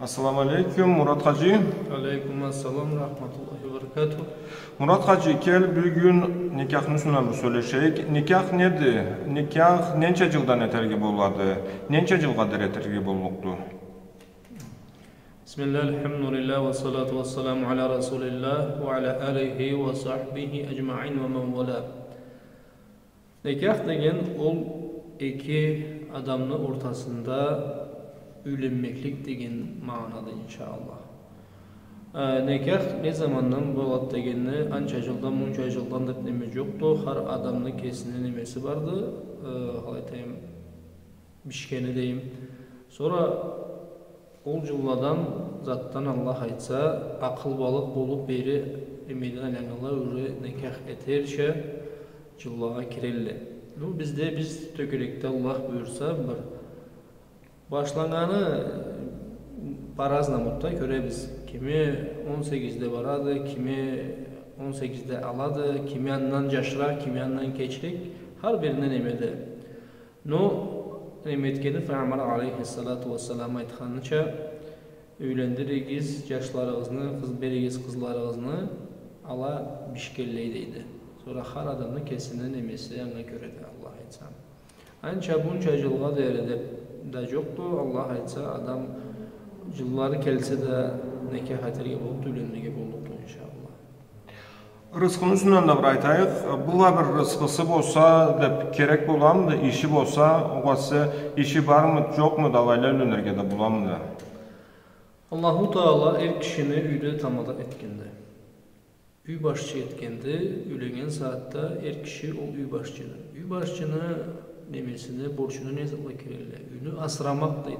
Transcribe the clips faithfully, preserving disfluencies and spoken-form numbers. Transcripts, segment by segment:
Ассаламу алейкум, Мурат хаджи. Алейкум ассалам, рахматуллахи ва баракатух. Мурат хаджи, кел, бюгюн никяхны юсюнден бир сёлешейик. Никях неди? Никях ненча джылдан этерге болады? Ненча джылгъа дери этерге боллукъду? بسم الله، الحمد لله، والصلاة والسلام على رسول الله وعلى آله وصحبه أجمعين ومن والاه. Некях деген ол эки адамны ортасында юйленмеклик деген магъанады, иншаАллах. Э, некях не замандан болады дегенни, анча джылдан, мунча джылдан деп неме джокъду. Хар адамны кесини немеси барды. Э, къалай айтайым, бишгени дейим. Сора ол джылладан затдан, Аллах айтса, акъылбалыкъ болуп бери немеден айланнганла уже некях этерча джыллагъа кирелле. Ну, бизде, биз тёгерекде, Аллах буюрса, бир башланнганы, э, по-разному да кёребиз. Кими он сегизде барады, кими он сегизде алады, кими андан джашыракъ, кими андан кечирек. Хар бирине немеди. Но неме этгени, Файгъамбар алейхиссалату уассалам айтханыча, юйлендиригиз джашларыгъызны, къыз беригиз къызларыгъызны, ала бишгенлей дейди. Сора хар адамны кесини немеси, анга кёреди, Аллах айтса. Анча-мунча джылгъа дери деп да джокъду, Аллах айтса, адам джыллары келсе да, некях этерге боллукъду, юйленирге боллукъду, иншаАллах. Рысхыны юсюнден да бир айтайыкъ. Была бир рысхысы болса деп керек боламыды, иши болса, огъесе иши бармыды, джокъмуду, алайла юйленирге да боламыды? Аллаху Таала эр кишини юйде тамада этгенди. Юй башчы этгенди, юйленнген сагъатда эр киши ол юй башчыды. Юй башчыны немесине, борчуна не затла кирелле? Юйню асырамакъ дейди.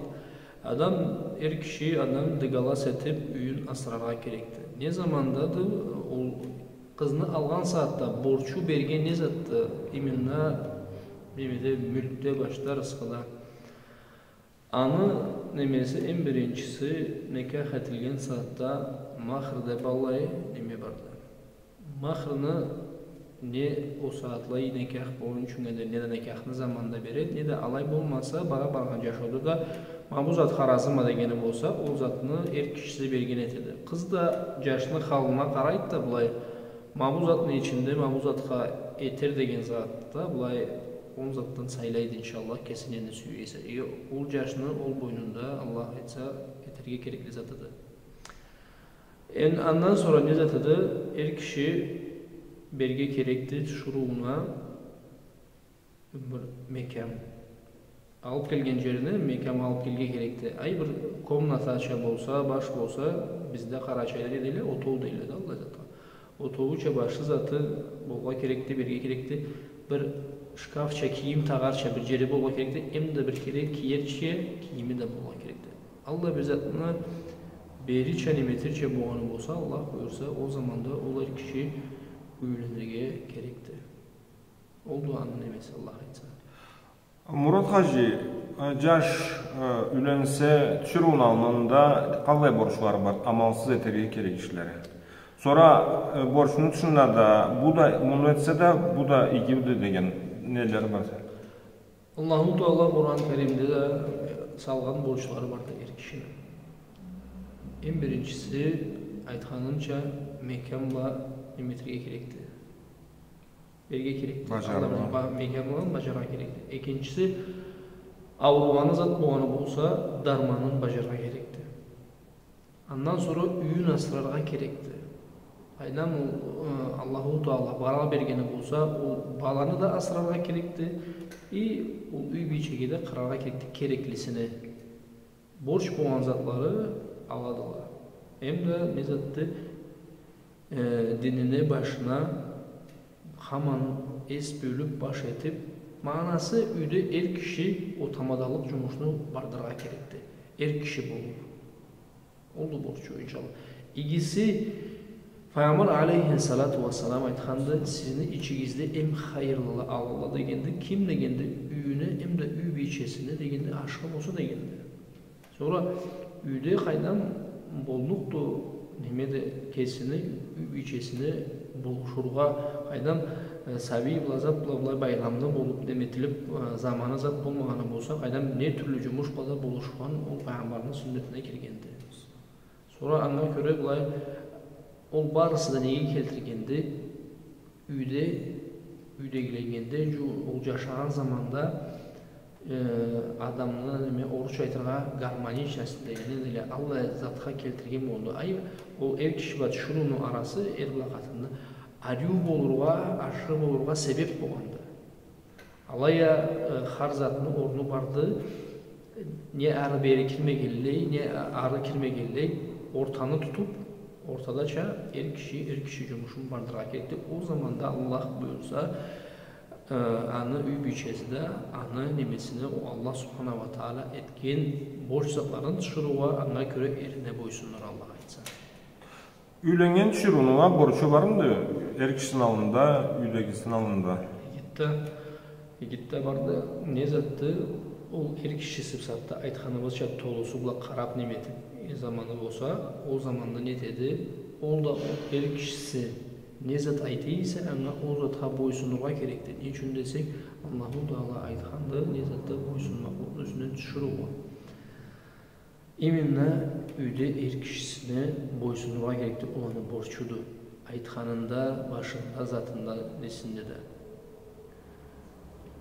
Адам, эр киши адам дыгалас этип, юйюн асыраргъа керекди. Не замандады ол къызны алгъан сагъатда борчу берген не затды? Именно немеде, мюлкде, башда, рысхыда. Аны немеси, эм биринчиси, некях этилген сагъатда махр деп аллай неме барды. Махрны не ол сагъатлай некях боюнчунга дери, не да некяхны заманында береди, не да алай болмаса, бара баргъан джашауда да ма бу затха разыма дегени болса, ол затны эр кишиси берген этеди. Къыз да джашны халына къарайды да, былай, ма бу затны ичинде, ма бу затха этер деген затда, былай, он затдан сайлайды, иншаАллах, кесине не сюе эсе. И ол джашны ол бойнунда, Аллах айтса, этерге керекли затыды. Эм андан сора не затыды? Эр киши берге керекди тиширыуна бир мекям. Алып келген джерине мекям алып келге керекди. Ай, бир комнатача болса, баш болса, бизде къарачайда не дейле, отоу дейле да, аллай затха. Отоууча башы заты болургъа керекди, берге керекди. Бир шкафча, кийим тагъарча бир джери болургъа керекди. Эм да бир кере киерча кийими да болургъа керекди. Аллай бир затны берирча, неме этерча болгъаны болса, Аллах буюрса, ол заманда ол эр киши юйленирге керекди. Олду аны немеси, Аллах айтса. Мурат хаджи, э, джаш, э, юйленсе, тиширыуну аллында къаллай борчлары бар, амалсыз этерге керек ишлери? Сора, э, борчну тышында да, бу да, муну этсе да, бу да игиди деген нелери бар? Аллаху Таала Къуран Керимде да, э, салгъан борчлары барды эр кишини. Эм биринчиси, айтханымча, мекям бла неме этерге керекди. Берге керекди. Баджарыргъа. Аллах бла, мекям бла баджарыргъа керекди. Экинчиси, ауругъаны зат болгъаны болса, дарманын баджарыргъа керекди. Андан сора юйюн асыраргъа керекди. Къайдам, ол, э, Аллаху Таала бала бергени болса, ол баланы да асыраргъа керекди. И ол юй бийчеге да къараргъа керекди, кереклисине. Борч болгъан затлары аладыла. Эм да не затды, э, динине, башына хаман эс бёлюп, баш этип, магъанасы, юйде эр киши ол тамадалыкъ джумушну бардырыргъа керекди. Эр киши болуп. Олду борчу, иншаллах. Игиси, Файгъамбар алейхиссалату уассалам айтханды, сизни ичигизде эм хайырлылары Аллах дегенди, ким дегенди, юйюне эм да юй бийчесине дегенди, ашхы болса дегенди. Сора юйде къайдам боллукъду, неме да, кесини, юй бийчесине болушургъа, къайдам, э, сабий бла зат бла былай байламлы болуп, неме этилип, э, заманы зат болмагъаны болса, къайдам, не тюрлю джумуш бла да болушхан ол Пайгъамбарны сюннетине киргенди. Сора анга кёре былай, ол барысы да неге келтиргенди? Юйде, юйдегиленгенде, джу-, ол джашагъан заманда, э, адамны, неме, орусча айтыргъа, гармоничность дегенни, неме, аллай затха келтирген болду. Ай, ол эр киши бла тиширыуну арасы, эр бла къатынны, ариу болургъа, ашхы болургъа себеп болгъанды. Алай а, э, хар затны орну барды, не ары-бери кирмегенлей, не ары кирмегенлей, ортаны тутуп, ортадача эр киши, эр киши джумушун бардырыргъа керекди. Ол заманда Аллах буюрса, э, аны юй бийчеси да, аны немесине, ол Аллах Субханаху уа Тагъала этген борч затларын тиширыугъа, анга кёре эрине бойсунургъа, Аллах айтса. Юйленнген тиширыуну а борчу бармыды эр кишисини аллында, юйдегисини аллында? Эгетда, эгетда барды. Не затды, ол эр кишиси бусагъатда айтханыбызча толусу бла къарап неме этип, э, заманы болса, ол заманда не этеди? Ол да ол эр кишиси не зат айта эсе, анга ол затха бойсунургъа керекди. Не ючюн десек, Аллаху Тагъала айтханды, не затда бойсунмакълыкъны юсюнден тиширыугъа. Именно юйде эр кишисине бойсунургъа керекди, ол аны борчуду. Айтханында, башында, затында, несинде да.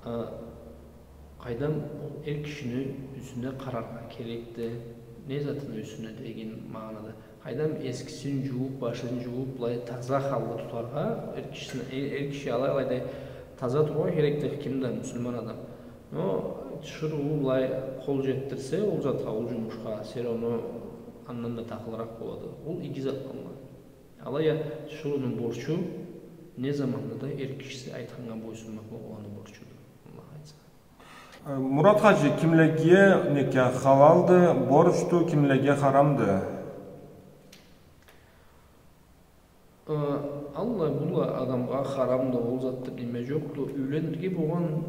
А, къайдам, ол эр кишини юсюне къараргъа керекди, не затыны юсюне деген магъанада. Къайдам, эскисин джууп, башын джууп, былай таза халда тутаргъа, эр кишисине, э-, эр киши алай-алайда таза турургъа керекди, ким да, муслиман адам. Но тиширыуу былай къол джетдирсе ол затха, ол джумушха, всё равно андан да такъылыракъ болады. Ол иги затладан. Алай а тиширыуну борчу не заманда да эр кишиси айтханнга бойсунмакъ ол аны борчуду. Аллах айтса. Э, Мурат хаджи, кимлеге некях халалды, борчду, кимлеге харамды? Э, аллай-быллай адамгъа харамды, ол затды, неме джокъду. Юйленирге болгъан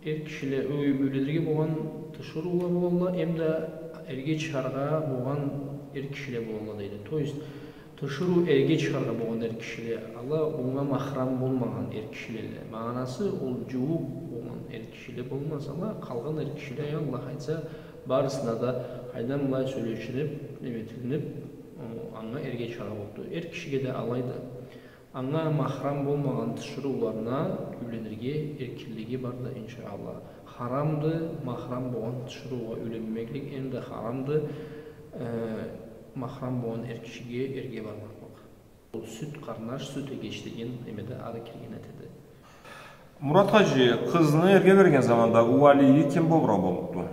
эр кишиле-, ой, юйленирге болгъан тиширыула болалла, эм да эрге чыгъаргъа болгъан эр кишиле болалла дейди. То есть, тиширыу эрге чыгъаргъа болгъан эр кишиле, ала, бунга махрам болмагъан эр кишилелле. Магъанасы, ол джууукъ болгъан эр кишиле болмасала, къалгъан эр кишиле, Аллах айтса, барысына да къайдам былай сёлешинип, неме этилинип, о, анга эрге чыгъаргъа боллукъду. Эр кишиге да алайды. Анга махрам болмагъан тиширыуларына юйленирге эркинлиги барды, иншаАллах. Харамды махрам болгъан тиширыугъа юйленмеклик, эм да харамды, э, махрам болгъан эр кишиге эрге бармакълыкъ. Ол сют къарнаш, сют эгеч деген немеде ары кирген этеди. Мурат хаджи, къызны эрге берген заманда уалийи ким болургъа боллукъду?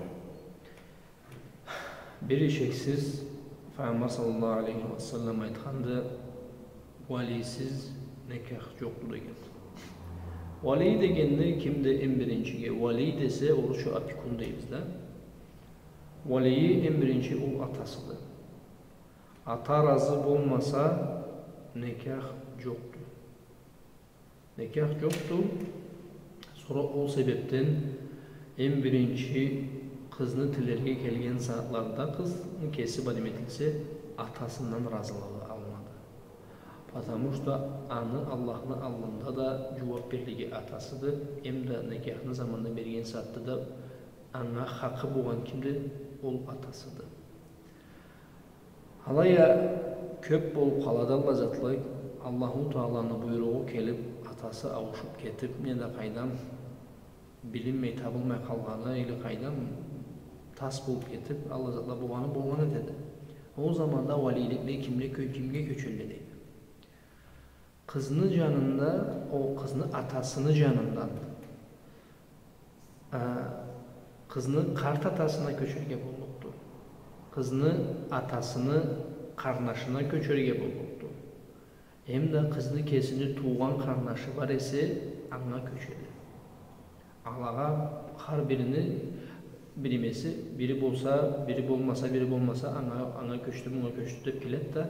Бир ишексиз, Файгъамбар саллаллаху алейхи ва саллам айтханды, уалийсиз некях джокъду деген. Уалий дегенде кимди эм биринчиге? Уалий десе, орусча опекун дейбиз да. Уалийи эм биринчи ол атасыды. Ата разы болмаса, некях джокъду. Некях джокъду. Сора ол себепден эм биринчи къызны тилерге келген сагъатларда къызны кеси бадем этилсе, атасындан разылыгъы алынады. Потому что аны Аллахны аллында да джууап берлиги атасыды, эм да некяхны заманда берген сагъатда да анга хакъы болгъан кимди? Ол атасыды. Алай а кёп болуп къалады аллай затла, Аллаху Тааланы буйругъу келип, атасы ауушуп кетип, неда къайдам, билинмей, табылмай къалгъаны, или къайдам, тас болуп кетип, аллай затла болгъаны болгъан этеди. Ол заманда уалийликле кимге кё-, кимге кёчелле дейди. Къызны джанында, ол къызны атасыны джанындан, а, къызны къарт атасына кёчерге боллукъду. Къызны атасыны къарнашына кёчерге боллукъду. Эм да къызны кесини туугъан къарнашы бар эсе, анга кёчеди. Алагъа хар бирини биримеси, бири болса, бири болмаса, бири болмаса, анга, анга кёчдю, мунга кёчдю деп келеди да,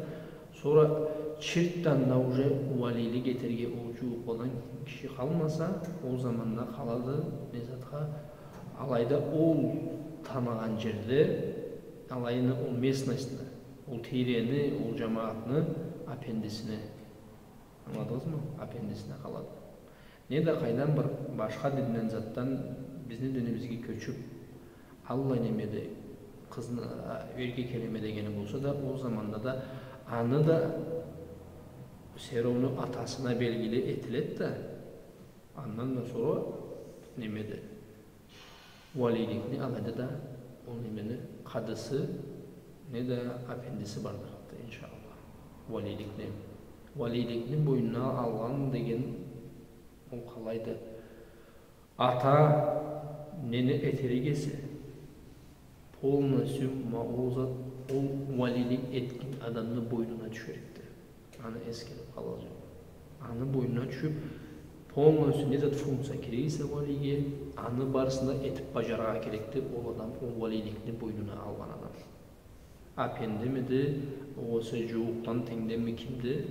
сора чыртдан да уже уалийлик этерге ол джууукъладан киши къалмаса, ол заманда къалады не затха, алайда ол таныгъан джерде, алайда ол местностьну, ол тийрени, ол джамагъатны апендисине. Ангыладыгъызмы? Апендисине къалады. Не да къайдан бир башха динден, затдан бизни динибизге кёчюп, аллай немеде къызны, а, эрге келеме дегени болса да, ол заманда да аны да всё равно атасына белгили этиледи да, андан да сора немеди, валийликни алайда да ол немени къадысы, не да апендиси барды, иншаллах. Валийликни, валийликни бойнуна алгъан деген ол къалайды? Ата нени этерик эсе, полностью ма ол зат ол валийлик этген адамны бойнуна тюшерикди. Аны эсгерип къалгъан. Аны бойнуна тюшюп, полностью не зат функция керек эсе валийге, аны барысын да этип бажарыргъа керекди ол адам, ол валийликни бойнуна алгъан адам. Апендимиди, огъесе джууукъдан тенгденми, кимди,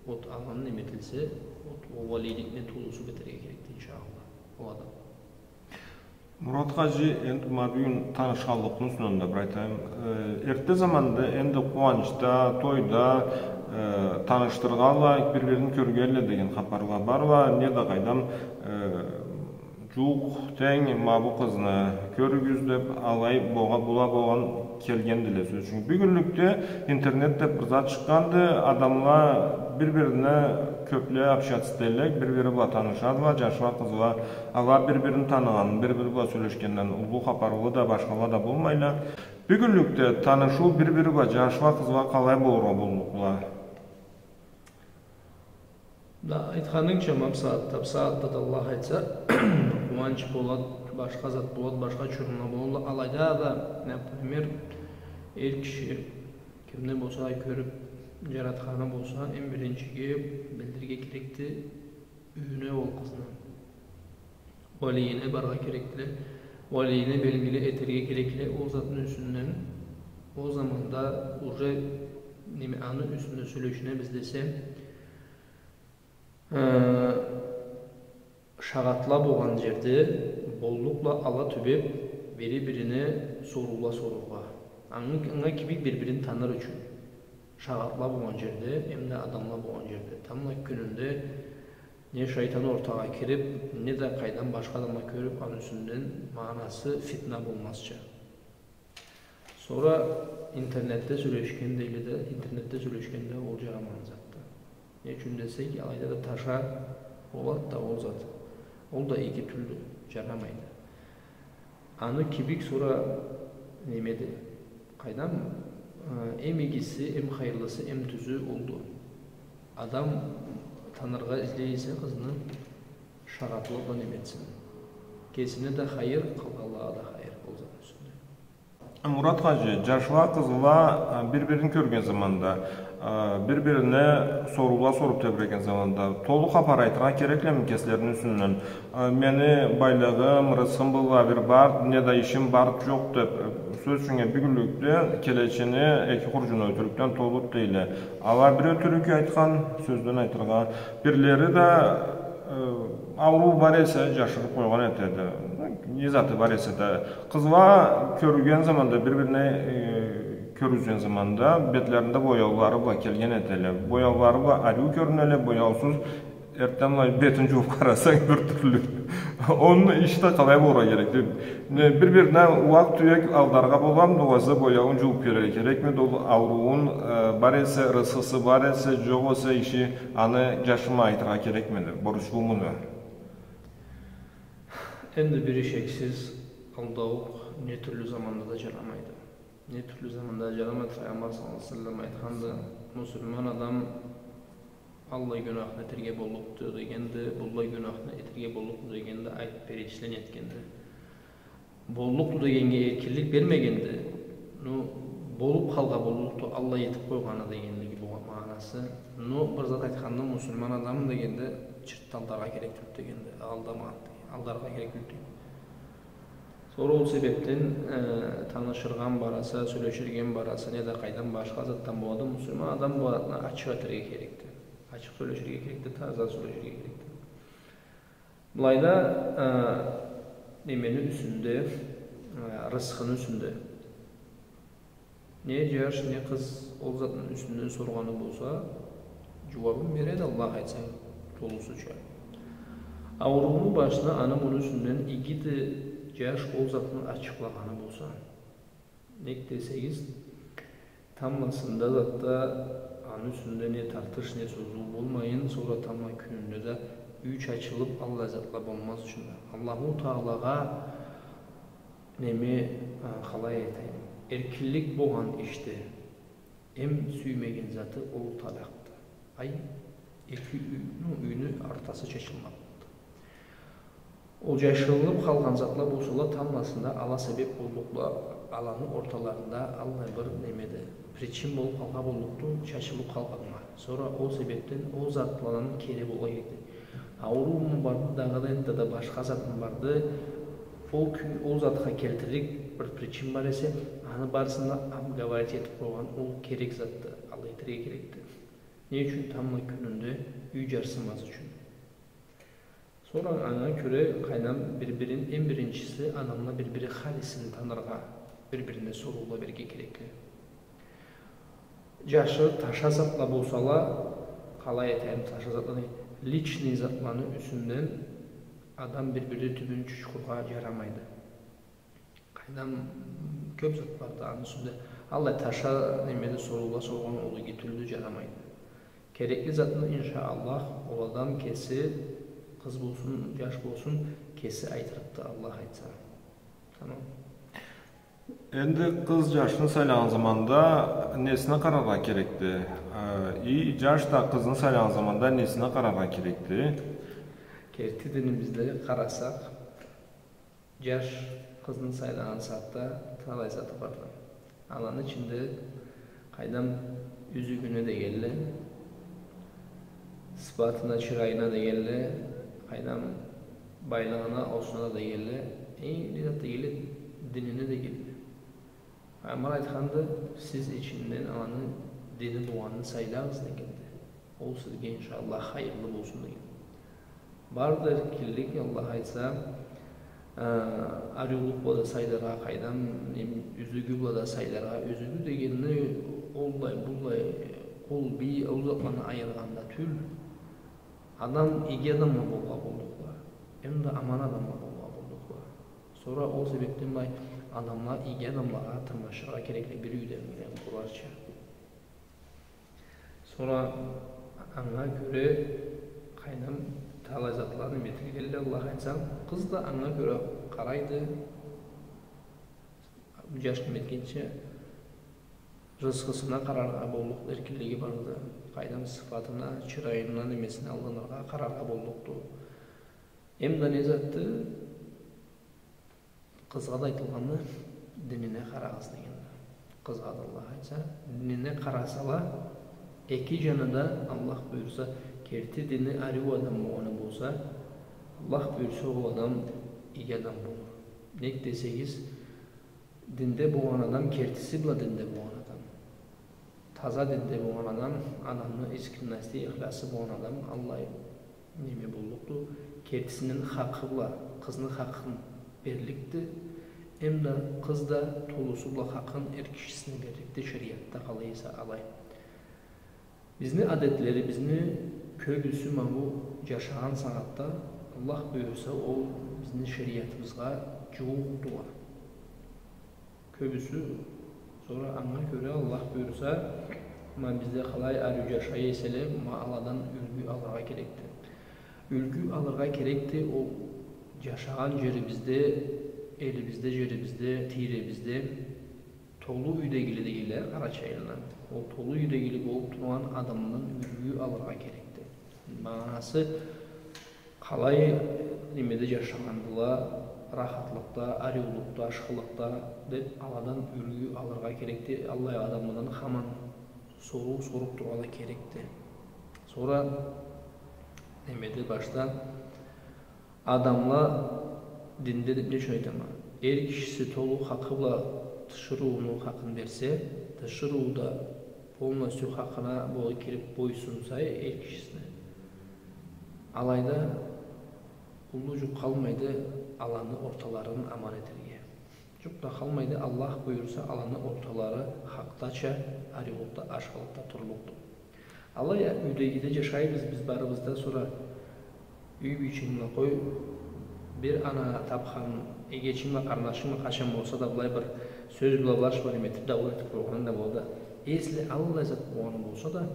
вот, алгъан неме этилсе, вот, ол валийликни толусу битерге керекди, иншаллах, ол адам. Мурат хаджи, энди ма бюгюн танышханлыкъны юсюнден да бир айтайым. Э, эртте заманда энди къууанчда, тойда, э, танышдыргъанла, бир-бирин кёргенле деген хапарла барла, не да къайдам, э, джууукъ тенг ма бу къызны кёрюгюз деп, алай богъа-, бола болгъан келгендиле, сёз ючюн. Бюгюнлюкде интернет деп бир зат чыкъгъанды, адамла бир-бирине кёпле общаться этелле, бир-бири бла танышадыла, джаш бла къыз бла, ала бир-бирин таныгъан, бир-бири бла сёлешгенден уллу хапарлы да, башхала да болмайла. Бюгюнлюкде танышыу бир-бири бла, джаш бла къыз бла къалай болургъа боллукъла? Да, айтханынгча, ма бусагъатда, бусагъатда да, Аллах айтса, къууанч болад, башха зат болад, башха чурумла болад. Алайда да, например, эр киши кимни болса кёрюп, джаратханы болса, эм биринчиге билдирирге керекди юйюне ол къызны. Валийине барыргъа керекдиле, валийине белгили этерге керекдиле ол затны юсюнден. Ол заманда уже, неме, аны юсюнде сёлешинебиз десе, э, шагъатла болгъан джерде боллукъла ала тюбеп, бири-бирине соруула сорургъа. Анга, анга кибик бир-бирин таныр ючюн. Шагъатла болгъан джерде, эм да адамла болгъан джерде. Тамбла кюнюнде не шайтан ортагъа кирип, не да къайдан башха адамла кёрюп, аны юсюнден магъанасы фитна болмазча. Сора интернетде сёлешген дейле да, интернетде сёлешгенде ол джарамагъан затды. Не ючюн десек, алайда да таша болад да ол зат. Ол да эки тюрлю джарамайды. Аны кибик сора немеди? Къайдам, э, эм игиси, эм хайырлысы, эм тюзю олду. Адам таныргъа излей эсе къызны, шагъатлыкъ бла неме этсин. Кесине да хайыр, къалгъанлагъа да хайыр ол затны юсюнде. Мурат хаджи, джашла, къызла, э, бир-бирин кёрген заманда, э, бир-бирине соруула соруп тебиреген заманда, толу хапар айтыргъа кереклеми кеслерини юсюнден? Э, мени байлыгъым, рысхым быллай бир бар, не да ишим бар, джокъ деп, э, сёз ючюн, бюгюнлюкде келечини эки хурджуну ётюрюкден толуду дейле. Ала бир ётюрюк айтхан сёзден айтыргъа. Бирлери да, э, ауруу бар эсе, джашырып къойгъан этеди. Не заты бар эсе да. Къызла кёрюген заманда, бир-бирине, э, кёргюзген заманда, бетлеринде бояулары бла келген этеле. Бояулары бла ариу кёрюнеле, бояусуз эртденлай бетин джууп къарасанг, бир тюрлю. Ону иши да къалай болургъа керек деп. Не, бир-бирине ууакъ-тюек алдаргъа боламыды, огъесе бояуун джууп берирге керекмиди, ол ауруун, э, бар эсе, рысхысы бар эсе, джокъ эсе, иши, аны джашырмай айтыргъа керекмиди, борчлумуду? Энди бир ишексиз, алдаукъ не тюрлю заманда да джарамайды. Не тюрлю заманда джарамайды, Файгъамбар саллаллаху алейхи ва саллам айтханды, муслиман адам аллай гюнахны этерге боллукъду дегенди, быллай гюнахны этерге боллукъду дегенди, айтып перечисление этгенди. Боллукъду дегеннге эркинлик бермегенди, ну, болуп къалгъа боллукъду, аллай этип къойгъаны дегенлиги бу магъанасы. Ну, бир зат айтханды, муслиман адам дегенди, чыртда алдаргъа керек тюлдю дегенди, алдамагъанды деген, алдаргъа керек тюлдю деген. Сора ол себепден, э, танышыргъан бараса, сёлеширген бараса, не да къайдан башха затдан болады, муслиман адам бу затны ачыкъ этерге керекди. Ачыкъ сёлеширге керекди, таза сёлеширге керекди. Былайда, э, немени юсюнде, э, рысхыны юсюнде. Не джаш, не къыз ол затны юсюнден соргъаны болса, джууабын береди, Аллах айтса, толусуча. Аурууну башына аны муну юсюнден иги да джаш ол затны ачыкълагъаны болса. Нек десегиз, тамбласында затда аны юсюнде не тартыш, не созуу болмайын, сора тамбла кюнюнде да юй чачылыб, аллай затла болмаз ючюн. Аллаху Таалагъа неме, а, къалай айтайым, эркинлик болгъан ишде эм сюймеген заты ол талакъды. Ай, эки юй-, ну, юйню ортасы чачылмакъды. Ол джашырылыб къалгъан затла болсала, тамбласында ала себеб боллукъла, аланы орталарында аллай бир немеди, причин болуб къалгъа боллукъду, чачылыб къалгъаннга. Сора ол себебден ол затладан кери болургъа керекди. Аурууму барды, дагъыда энтда да башха затмы барды, ол кюн ол затха келтирлик бир причин бар эсе, аны барысын да обговорить этиб къойгъан ол керек затды, алай этерге керекди. Не ючюн? Тамбла кюнюнде юй джарсымаз ючюн. Сора анга кёре, къайдам, бир-бирин, эм биринчиси, адамла бир-бири халисин таныргъа, бир-бирине соруула берирге керекли. Джашы таша затла болсала, къалай айтайым, таша затланы, личный затланы юсюнден адам бир-бири тюбюн чучхургъа джарамайды. Къайдам, кёб зат барды аны юсюнде. Аллай таша немеде соруула соргъан ол иги тюлдю, джарамайды. Керекли затны, иншаАллах, ол адам кеси, къыз болсун, джаш болсун, кеси айтырыкъды, Аллах айтса. Тамам. Энди къыз джашны сайлагъан заманда несине къараргъа керекди? Э, и джаш да къызны сайлагъан заманда несине къараргъа керекди? Керти динибизде къарасакъ, джаш къызны сайлагъан сагъатда талай заты барды. Аланы ичинде, къайдам, юзюгюне дегенле, сыфатына, чырайына дегенле, къайдам, байлыгъына, осуна дегенле, э, не зат дегенле, динине дегенле. Пайгъамбар айтханды, сиз ичинден аланы дини болгъанын сайлагъыз дегенди. Ол сизге, иншаАллах, хайырлы болсун деген. Барды эркинлик, Аллах айтса, э, ариулукъ бла да сайларгъа, къайдам, эм, юзюгю бла да сайларгъа. Юзюгю дегенни оллай, буллай, къул, бий, ол затланы айыргъанда тюл. Адам, иги адамла болургъа боллукъла. Эм да аман адамла болургъа боллукъла. Сора ол себебден былай адамла иги адамлагъа тырмашыргъа керекли, бир юйдегиле къурарча. Сора анга кёре, къайдам, талай затла неме этилгенле, Аллах айтса, къыз да анга кёре къарайды. Джаш неме этгенча, рысхысына къараргъа боллукъ эркинлиги барды. Къайдам, сыфатына, чырайына, немесине алданыргъа, къараргъа боллукъду. Эм да не затды? Къызгъа да айтылгъанды, динине къарагъыз дегенди. Къызгъа да Аллах айтса, динине къарасала, эки джаны да, Аллах буюрса, керти дини ариу адам болгъаны болса, Аллах буюрса, ол адам иги адам болур. Нек десегиз, динде болгъан адам, кертиси бла динде болгъан адам. Таза динде болгъан адам, адамны искренности, ихласы болгъан адам, аллай неме боллукъду, кертисинин хакъы бла къызны хакъын берликди, эм да къыз да толусу бла хакъын эр кишисине берликди, шериатда къалай эсе алай. Бизни адетлерибизни кёбюсю ма бу джашагъан сагъатда, Аллах буюрса, ол бизни шериатыбызгъа джууукъдула. Кёбюсю, сора анга кёре, Аллах буюрса, ма бизде къалай ариу джашай эселе, ма аладан юлгю алыргъа керекди. Юлгю алыргъа керекди, ол джашагъан джерибизде, элибизде, джерибизде, тийребизде, толу юйдегили дегенле къарачайлыла. Ол толу юйдегили болуб тургъан адамдан юлгю алыргъа керекди. Магъанасы, къалай немеде джашагъандыла, рахатлыкъда, ариулукъда, ашхылыкъда деб, аладан юлгю алыргъа керекди. Аллай адамладан хаман соруу соруб тургъа да керекди. Сора немеде башда адамла динде деб не ючюн айтама? Эр кишиси толу хакъы бла тиширыуну хакъын берсе, тиширыу да полностью хакъына бола кириб бойсунса эр кишисине, алайда уллу джукъ къалмайды аланы орталарын аман этерге. Джукъ да къалмайды, Аллах буюрса, аланы орталары хакъдача ариулукъда, ашхылыкъда турлукъду. Алай а юйдегиде джашайбыз биз барыбыз да, сора Юй бийченг бла къой, бир ана тапхан эгечинг бла, къарнашынг бла къачан болса да былай бир сёз бла, былай бир неме этиб, дауур этиб къойгъанынг да болады. Если аллай зат болгъаны болса да,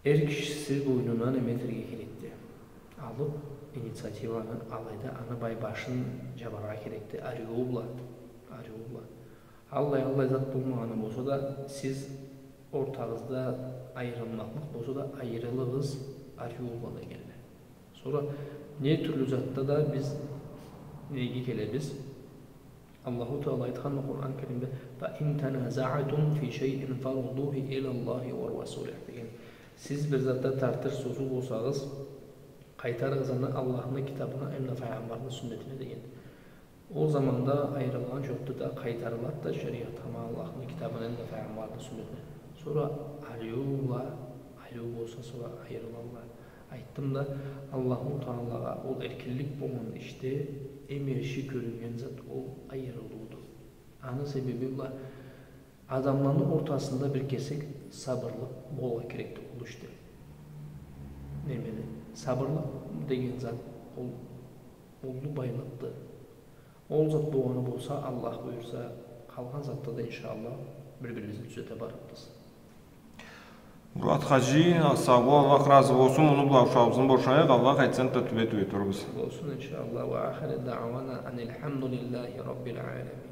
эр киши бойнуна неме этерге керекди. Алыб инициативаны, алайда аны бай башын джабаргъа керекди. Ариу бла, ариу бла. Аллай, аллай зат болмагъаны болса да, сиз ортагъызда айырылмакълыкъ болса да, айырылыгъыз ариу бла дегенле. Сора не тюрлю затда да биз неге келебиз? Аллаху Таала айтханды Къуран Керимде: «فإن تنازعتم في شيء فردوه إلى الله والرسول», деген. Сиз бир затда тартыш, созуу болсагъыз, къайтарыгъыз аны Аллахны китабына эмда файгъамбарны сюннетине деген. Ол заманда айырылгъан чокъду да, къайтарылады да шериатха, ма Аллахны китабына эмда файгъамбарны сюннетине. Сора ариу бла, ариу болса, сора айырылалла. Айтдым да, Аллаху Таалагъа ол эркинлик болгъан ишде эм эрши кёрюннген зат ол айырылыуду. Аны себеби бла адамланы ортасында бир кесек сабырлыкъ болургъа керекди ол ишде. Немеде, сабырлыкъ деген зат ол уллу байлыкъды. Ол зат болгъаны болса, Аллах буюрса, къалгъан затда да, иншаллах, бир-бирибизни тюзете барырбыз. Мурат хаджи, сау бол, Аллах разы болсун. Муну бла ушагъыбызны бошайыкъ, Аллах айтса, энтда тюбе-тюбе турурбуз. Болсун, иншаллах. وآخر دعوانا أن الحمد لله رب العالمين.